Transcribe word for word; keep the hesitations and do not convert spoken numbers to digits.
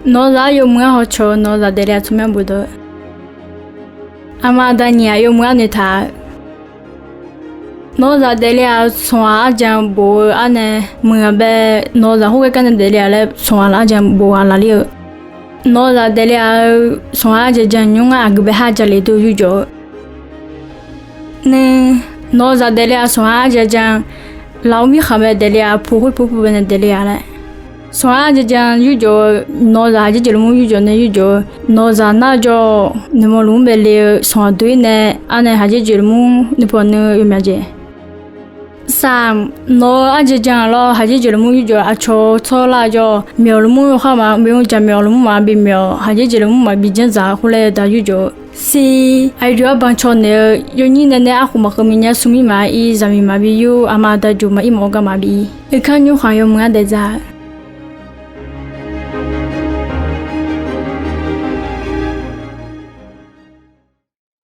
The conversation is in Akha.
Nawq-eu zaq-anr yawmuiq-anr hawcaw-eu, nawq-eu zaq daefle-aq tsawrmyanr bofdawq-eu, aqma aqda nyiq-aq yawmuiq-anr noeqtaq-a. Nawq-eu zaq daefle-aq, sanqhaq arjan bof-eu arnae muiq-aq bae, nawq-eu zaq khoergar gar nae daefle-aq laer sanqhaq laf arjan bof ghaq lafler-eu. Nawq-eu zaq daefle-aq-eu, sanqhaq arjan jan nymr ngar aqgeu bae har jalef dov yurjawf-eu. Nuir, nawq-eu zaq daefle-aq, sanqhaq arjan jan lafov mirkhanq bae daefle-aq, pu khoer pu pu bae nae daefle-a laer. Sanqhaq arjan jan yurjawf-eu, nawq-eu zaq haqjer jeq lmur yurjawf nae yurjawf-eu, nawq-eu zaq nar jawr-awq, noeqmawq lmur bae le-eu sanqhaq doer nae, arnae haqjer jeq lmur nuipaw nuiv yawmyaq jeq. Saqmq, nawq-eu arjan jan lawr haqjer jeq lmur yurjawf-eu, aqcawq-eu tsawrlar jawr-awq, myawq lmur yawkhav maqbi mr, jaqmyawf lmur maqbi myawq, haqjer jeq lmur maqbi janr dzaq khoer laer da yurjawf-eu. Sir, aqyawf-anr banq caw naeq-eu yawnyir nae nae arkhof maqkeuv miqnya, smrmir maqir, zaqmiq maqbi yur, aqma aqda juq maqir mawf-eu gar maqbi ir. Oekar nymrkhanq yawmuiq-anr daefdzaq-eu.